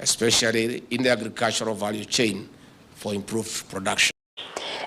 especially in the agricultural value chain for improved production.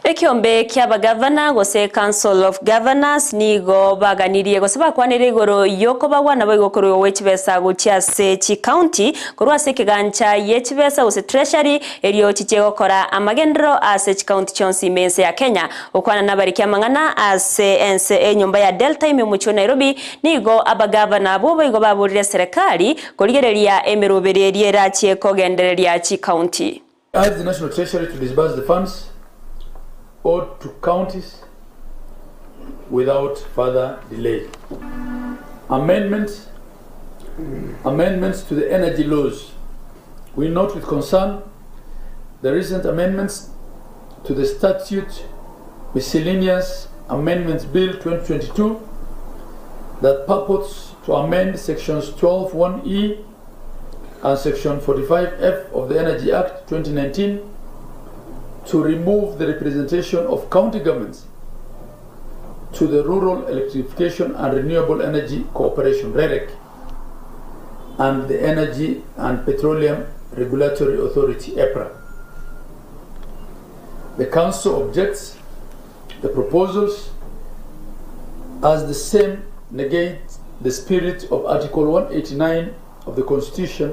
Ekeombe ki'abagavana gose Council of Governors nigo baganirie gose bakwanire igoro y'okobagwa naboigo okoruegwa gwe chibesa gochia ase chikaunti korwa ase ekegancha ye chibesa gose Treasury erio chichie gokora amagenderero ase chikaunti chionsi ime ense ya Kenya. Gokwana nabariki amang'ana ase ense enyomba ya Delta ime omochie o Nairobi nigo abagavana abwo boigo baborire eserekari korigereria emeroberi eria erachie kogendereria chikaunti. Urge the National Treasury to disburse the funds owed to counties without further delay. Amendments, amendments to the energy laws. We note with concern the recent amendments to the Statute Miscellaneous Amendments Bill 2022 that purports to amend sections 12.1e and section 45F of the Energy Act 2019 to remove the representation of county governments to the Rural Electrification and Renewable Energy Cooperation, REREC, and the Energy and Petroleum Regulatory Authority, EPRA. The Council objects the proposals as the same negate the spirit of Article 189 of the Constitution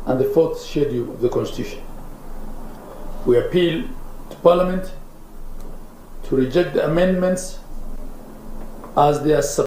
and the fourth schedule of the Constitution. We appeal to Parliament to reject the amendments as they are.